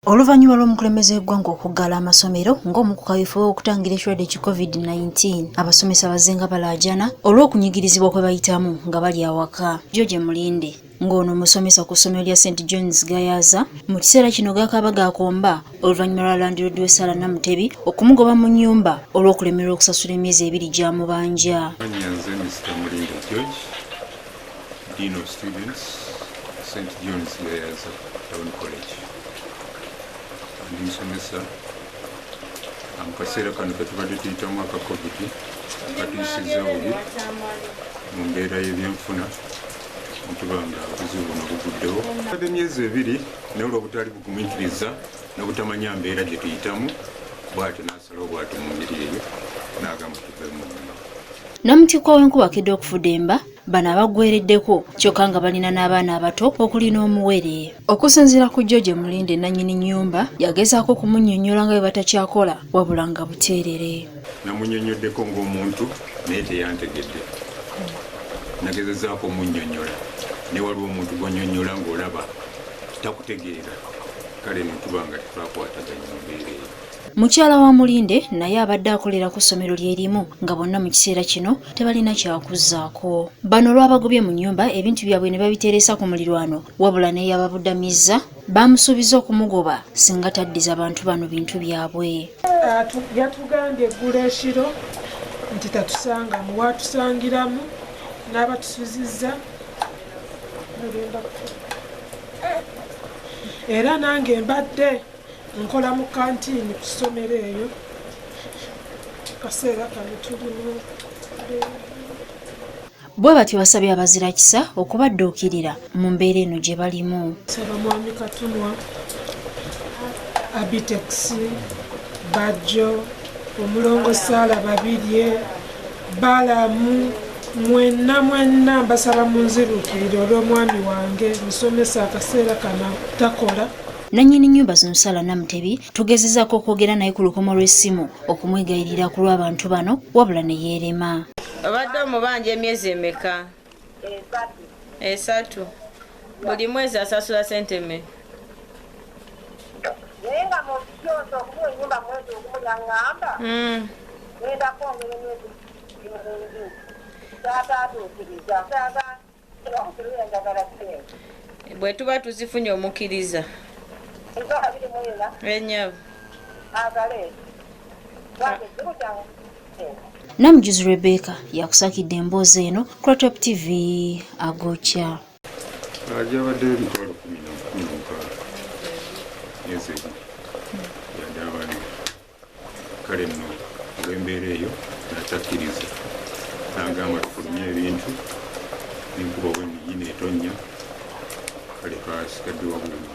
Oluvannyuma lw'omukulembeze w'eggwanga okuggala amasomero ng'omu ku kaweefube w'okutangira ekirwadde ki COVID-19, abasomesa bazze nga balaajana olw'okunyigirizibwa kwe bayitamu nga bali awaka. George Mulinde ng'ono musomesa ku ssomero lya St John's Gayaza mu kiseera kino gakaaba gakomba oluvannyuma lwa landiroodi we Sarah Namutebi okumugoba mu nnyumba olw'okulemererwa okusasula emyezi ebiri gy'amubanja. Nze Mr. Mulinde George, Dean of Students, St John's Gayaza Town College. Ndi musomesa. Mu kaseera kano ketubadde tuyitamu aka COVID katuyisizza bubi mu mbeera y'ebyenfuna, ntuba nga obuzibu buno buguddewo emyezi ebiri, naye olw'obutali bugumiikiriza n'obutamanya mbeera gye tuyitamu, bw'atyo n'asalawo bw'atyo mu ngeri eyo n'agamba tuve mu nyumba. Namutikwa w'enkuba akedde okufudemba bano abaggwereddeko, kyokka nga balina n'abaana abato okuli n'omuwere. Okusinziira ku George Mulinde, nannyini nnyumba yagezaako okumunnyonnyola nga bwe batakyakola, wabula nga buteerere. Namunnyonnyoddeko ng'omuntu naye teyantegedde. Nagezezaako omunnyonnyola, naye waliwo omuntu gw'onnyonnyola ng'olaba takutegeera, kale netuba nga tetwakwataganya mu mbeera eyo. Mukyala wa Mulinde naye abadde akolera ku ssomero lye limu, nga bonna mu kiseera kino tebalina kyakuzzaako. Bano olwabagobye mu nnyumba, ebintu byabwe ne babitereesa ku mulirwano, wabula naye yababudamizza bamusuubiza okumugoba singa taddiza bantu bano bintu byabwe. Yatugambye eggulo ekiro nti tatusangamu, watusangiramu n'abatusuzizza. Era nange mbadde nkola mu kantiini ku ssomero eyo. Kaseera kano tulimu. Bwe batyo basabye abazirakisa okubadduukirira mu mbeera eno gye balimu. Saba Mwami Katunwa, Abitex, Bajjo, Omulongo Saala, Babirye, Balamu, mwenna mwenna mbasaba munziruukirire olw'omwami wange musomesa, akaseera kano takola. Nannyini nnyumba zino Sarah Namutebi tugezezaako okwogera naye ku lukomo lw'essimu okumwegayirira ku lw'abantu bano, wabula ne yeerema. Obadde omubanja emyezi emeka? 3. Buli mwezi asasula sente mmeka? Naye nga mu kyonso okuba ennyumba mwezi ogumu yaŋŋamba ngenda kwongera emyezi mingi, taataatuukiriza njagala ssente. Bwe tuba tuzifunye omukkiriza? 24. Ennyabo. Agale wange ekizibu kyange. Namujuzi Rebecca yakusakidde emboozi eno ku Top TV agokya. Gyabaddeyo 116,000 myezi ebiri yadde abandi. Kale nno olw'embeera eyo natakkiriza, nagamba tufulumye ebintu n'enkuba bweniyina etonnya, kale twasigadde wabweru.